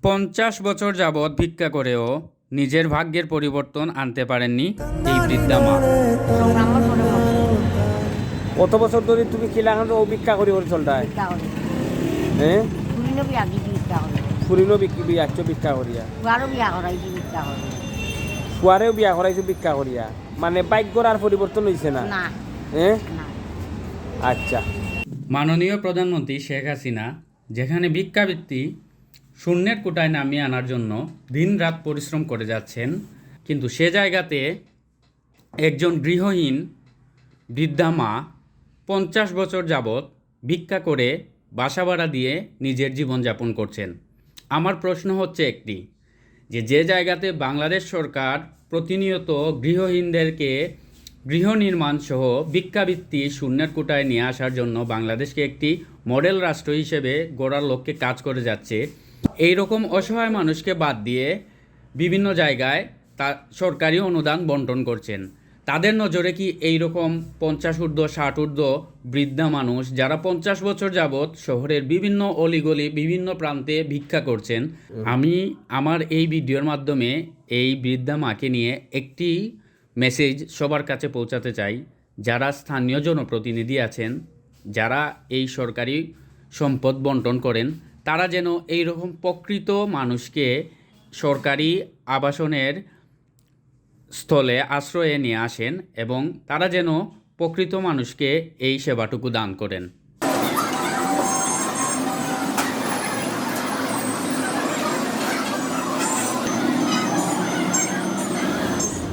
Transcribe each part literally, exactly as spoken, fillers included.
পঞ্চাশ বছর যাবৎ ভিক্ষা করেও নিজের ভাগ্যের পরিবর্তন আনতে পারেননি এই বৃদ্ধা মা। সংগ্রামর পরে মরছে। কত বছর ধরি তুমি কিলাখান ও ভিক্ষা করি করি চলতায়? ভিক্ষা করে। হ্যাঁ? ফুরিনও বিয়া দিছি ভিক্ষা করে। ফুরিনও বিক- বিয়াচ্ছ ভিক্ষা করিয়া, ফুয়ারও বিয়া করাইছি ভিক্ষা করে। ফুয়ারেও বিয়া করাইছো ভিক্ষা করিয়া, মানে ভাগ্যর আর পরিবর্তন হইছে না? না। হ্যাঁ? না। আচ্ছা। মাননীয় প্রধানমন্ত্রী শেখ হাসিনা যেখানে ভিক্ষাবৃত্তি শূন্যের কোটায় নামিয়ে আনার জন্য দিনরাত পরিশ্রম করে যাচ্ছেন, কিন্তু সে জায়গাতে একজন গৃহহীন বৃদ্ধা মা পঞ্চাশ বছর যাবৎ ভিক্ষা করে বাসা ভাড়া দিয়ে নিজের জীবনযাপন করছেন। আমার প্রশ্ন হচ্ছে একটি, যে যে জায়গাতে বাংলাদেশ সরকার প্রতিনিয়ত গৃহহীনদেরকে গৃহ নির্মাণ সহ ভিক্ষাবৃত্তি শূন্যের কোটায় নিয়ে আসার জন্য বাংলাদেশকে একটি মডেল রাষ্ট্র হিসেবে গড়ার লক্ষ্যে কাজ করে যাচ্ছে, এই রকম অসহায় মানুষকে বাদ দিয়ে বিভিন্ন জায়গায় তা সরকারি অনুদান বন্টন করছেন। তাদের নজরে কি এই রকম পঞ্চাশ ঊর্ধ্ব, ষাট ঊর্ধ্ব বৃদ্ধা মানুষ, যারা পঞ্চাশ বছর যাবৎ শহরের বিভিন্ন অলিগলি, বিভিন্ন প্রান্তে ভিক্ষা করছেন, আমি আমার এই ভিডিওর মাধ্যমে এই বৃদ্ধা মাকে নিয়ে একটি মেসেজ সবার কাছে পৌঁছাতে চাই। যারা স্থানীয় জনপ্রতিনিধি আছেন, যারা এই সরকারি সম্পদ বন্টন করেন, তারা যেন এই রকম প্রকৃত মানুষকে সরকারি আবাসনের স্থলে আশ্রয়ে নিয়ে আসেন এবং তারা যেন প্রকৃত মানুষকে এই সেবাটুকু দান করেন।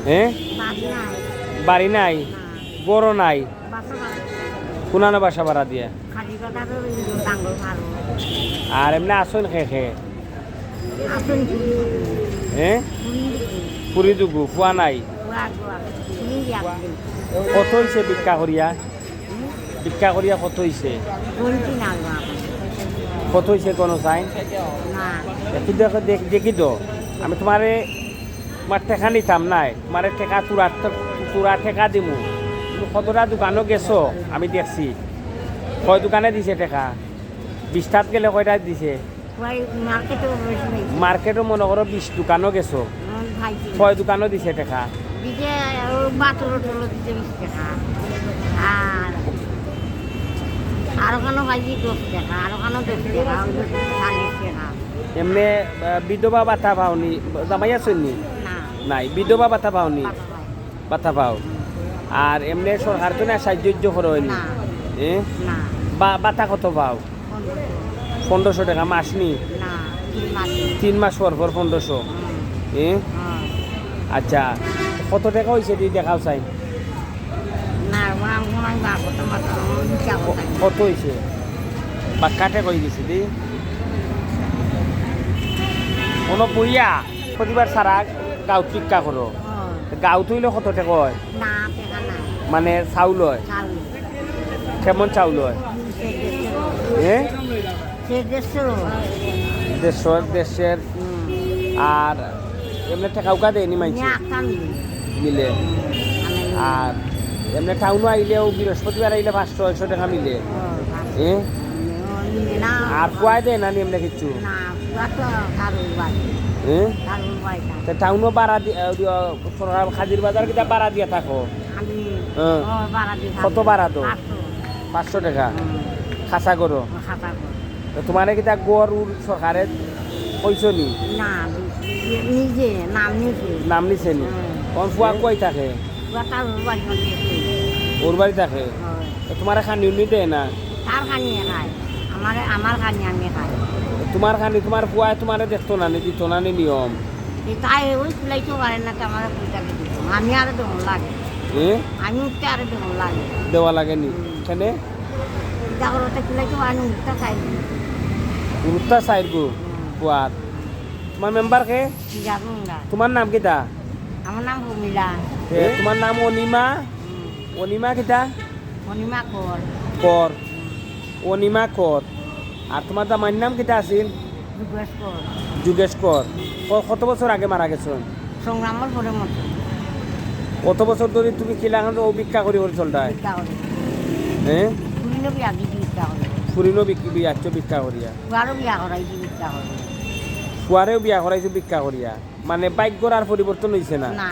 হ্যাঁ? বাড়ি নাই। বাড়ি নাই? না। ঘরও নাই? বাসা ভাড়া। কোনানো বাসা ভাড়া দিয়া? খালি কথা তো ওই ডাঙ্গর ভালো। আর এমনি আসইন খে খে? আসুন। হ্যাঁ? ফুরি দুগু, ফুয়া নাই? গুয়া গুয়া। ফুরি দিয়া। কত হইছে ভিক্ষা করিয়া? ভিক্ষা করিয়া কত হইছে? বলছি না গো। কত হইছে কোনো চাই? না। একটু দেখো, দেখ-, দেখি তো। আমি তোমারে, তোমার টেকা নিতাম নাই, তোমারে টেকা তোরা, তোরা টেকা দিমু। তুমি কতটা দোকানো গেছো আমি দেখছি। কয় দোকানে দিছে টেকা? বিশটাত গেলে কয়টা দিছে? ওই মার্কেটও বেশি নেই। মার্কেটও মনে করো বিশ দোকানো গেছো, আমার ভাই ছিল। কয় দোকানো দিছে টেকা? দিতে ও বাতলো টলো দিতে বিশ টাকা। আর আর ওখানে পাইছি দশ টাকা, আর ওখানে দশ টাকা, ওই চাল্লিশ টাকা। এমনি আহ, বিধবা ভাতা পাওনি? জামাই আছইন নি? না। নাই, বিধবা ভাতা পাওনি? বাবা ভাই। ভাতা পাও? আর এমনি সরকার তো না সাহায্য উহ্য করে হয়নি? না। এ? না। বা ভাতা কত পাও? পনেরোশো। পনেরোশো টাকা মাস নি? না, তিন মাস। তিন মাস পর পর পনেরোশো? হুম। এ? হ্যাঁ। আচ্ছা, কত টাকা হইছে দি দেখাও চাই? না, ওরা মনে হয় বাবা তো মাত্র ওই হিসাব করে। কত হইছে? বাক্কা টেকা হয়ে গেছে দি। কোনো বইয়া প্রতিবার সারা গাঁও ভিক্ষা করো। হ্যাঁ। গাঁও তুইলে কত টাকা হয়? না, টাকা নাই। মানে চাউল হয়? চাউল। কেমন চাউল হয়? সে দেড়শো। হ্যাঁ? সে দেড়শো। দেড়শো, দেড়শোর। হুম। আর এমনি টেকা উকা দেয়নি মাইছে? নিয়ে আসতাম নি। মিলে। আমি আর এমনি টাউনও আইলেও বৃহস্পতিবার আইলে পাঁচশো ছয়শো টাকা মিলে। ও, এ? ও, নিয়ে না। আর ফুয়ায় দেয় না নি এমনি কিচ্ছু? না, ফুয়া তো কারোর বাড়ি। এ? কারোর বাড়ি না। তে টাউনও ভাড়া দি-, আহ, দি-, আহ, সরকার হাজির বাজার কিতা ভাড়া দিয়া থাকো? আমি হ্যাঁ। ও, ভাড়া দিতাম। কত ভাড়া তো? পাঁচশো। পাঁচশো টাকা? হুম। খাসা করো? ও, খাতা করো। তো তোমারে কিতা গরুর সরকারে কইছো নি? না, নিজে, নাম নিজে। নাম নিছে নি? হুম। তোমার ফুয়া কই থাকে? ফুয়া কারোর বাড়ি মানে গেছে। ওর বাড়ি থাকে? হয়। তো তোমারে খানি উনি দেয় না? তার খানি খায়। আমার, আমার খানি আমি খাই। তোমার খানি তোমার ফুয়ায় তোমারে দেখতো না নি, দিত না নি নিয়ম? এ তাই ওই কুলাইতে পারে না, তো আমার কুলাইতে দিত। আমি আরো দম লাগে। এ? আমি উঠতে আরো দম লাগে। দেওয়া লাগে নি? কেনে? চিন্তা করো, তো কুলাইতে পারে না, উঠতে চাই না। গুরুত্বা চাইর গো ফুয়ার। তোমার মেম্বার কে? ঠিক আছে, আমরা। তোমার নাম কিতা? আমার নাম প্রমিলা। এ, তোমার নাম অনিমা? হুম। অনিমা কিতা? অনিমা কর। কর। অনিমা কর। আর তোমার জামাইর নাম কিতা আছিল? যুগেশ কর। যুগেশ কর। ক-, কত বছর আগে মারা গেছেন? সংগ্রামর পরে মতো। কত বছর ধরে তুমি কিলাখান ও ভিক্ষা করি করি চলতায়? ভিক্ষা করে। হ্যাঁ? ফুরিনও বিয়া দিছি ভিক্ষা করে। ফুরিনও বিক-, বিয়াচ্ছ ভিক্ষা করিয়া। ফুয়ারও বিয়া করাইছি ভিক্ষা করে। পুয়ারেও বিয়া করাইছো ভিক্ষা করিয়া, মানে ভাগ্যর আর পরিবর্তন অইছে না। না।